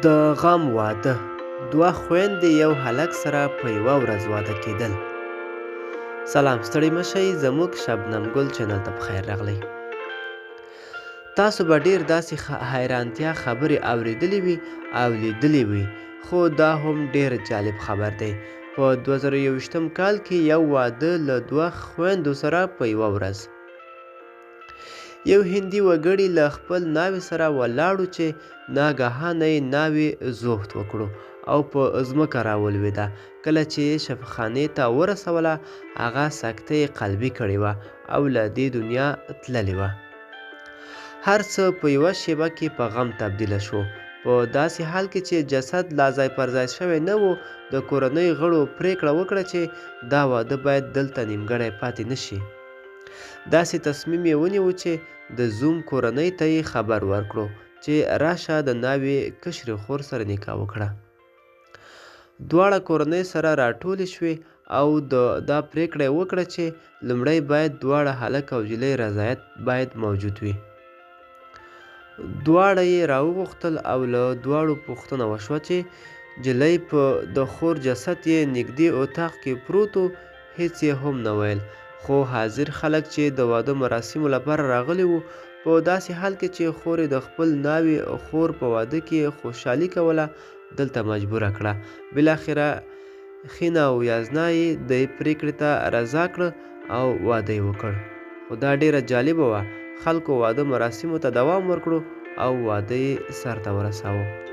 د غم واده، دوه خویندې یو هلک سره په یوه ورځ واده کېدل. سلام، ستړي مه شئ، زموږ شبنم ګل چینل ته په خیر راغلی. تاسو به ډیر داسې حیرانتیا خبرې اوریدلې وي او لیدلې وي، خو دا هم ډیر جالب خبر دی. په 2021 کال کې یو واده له دوه خویندو سره په یوه ورځ. یو هندي وګړي له خپل ناوې سره ولاړو چې ناګهانه یې ناوې زوفت وکړو او په ځمکه راولوېده. کله چې یې شفاخانې ته ورسوله، هغه سکته یې قلبي کړې وه او له دې دنیا تللې وه. هر څه په یوه شېبه کې په غم تبدیله شو. په داسې حال کې چې جسد لا ځای پر ځای شوی نه و، د کورنۍ غړو پرېکړه وکړه چې دا واده باید دلته نیمګړی پاتې نه شي. داسې تصمیم یې ونیو چې د زوم کورنۍ ته یې خبر ورکړو چې راشه د ناوې کشرې خور سره نکاح وکړه. دواړه کورنۍ سره راټولې شوې او د دا پرېکړه یې وکړه چې لومړی باید دواړه هلک او جلۍ رضایت باید موجود وي. دواړه یې راوغوښتل او له دواړو پوښتنه وشوه چې جلۍ په د خور جسد یې نږدې اتاق کې پروت و، هیڅ یې هم نه ویل. خو حاضر خلک چې د واده مراسمو لپاره راغلي وو، په داسې حال کې چې خور یې د خپل ناوې خور په واده کې خوشحالي کوله، دلته مجبوره کړه. بالاخره خینه او یازنا یې د پرېکړې ته رضا کړه او واده یې وکړ. خو دا ډېره جالبه وه، خلکو واده مراسمو ته دوام ورکړو او واده یې سرته ورساوه.